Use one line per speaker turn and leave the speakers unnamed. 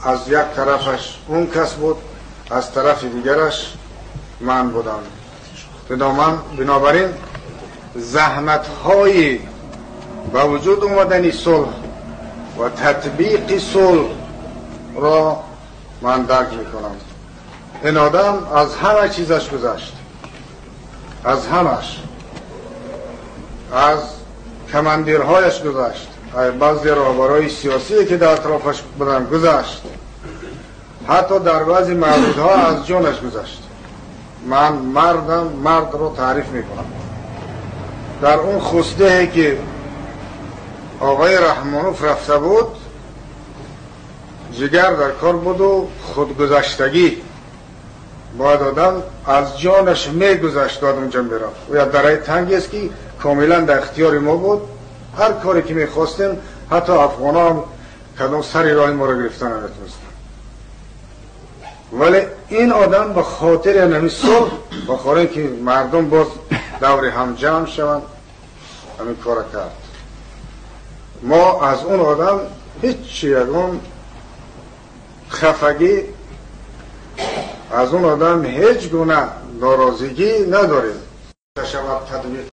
Аз як тарафаш он кас буд, аз тарафи дигараш ман будам. Бинобар ин заҳматҳои ба вуҷуд омадани сулҳ ва татбиқи сулҳро ман дарк мекунам. Ин одам аз ҳама чизаш гузашт, аз ҳамаш, аз командирҳояш гузашт, аз баъзе роҳбарои сиёсие ки дар атрофаш буданд гузашт, ҳатто дар баъзе мавридҳо аз ҷонаш гузашт. Ман мардам, мардро таъриф мекунам. Дар он хусдае ки оғои Раҳмонов рафта буд, ҷигар дар кор буду худгузаштагӣ. Бояд одам аз ҷонаш мегузашт, бояд онҷа мерафт. Ӯ як дараи тангест ки комилан дар ихтиёри мо буд. Ҳар коре ки мехостем, ҳатто афғонҳо ҳам кадом сари роҳи моро гирифта наметонистанд. Вале ин одам ба хотири ҳамин сулҳ, ба хотире ки мардум боз даври ҳам ҷамъ шаванд, ҳамин кора кард. Мо аз он одам ҳеҷ ягон хафагӣ, аз он одам ҳеҷ гуна норозигӣ надорем. Шавад татбиқ.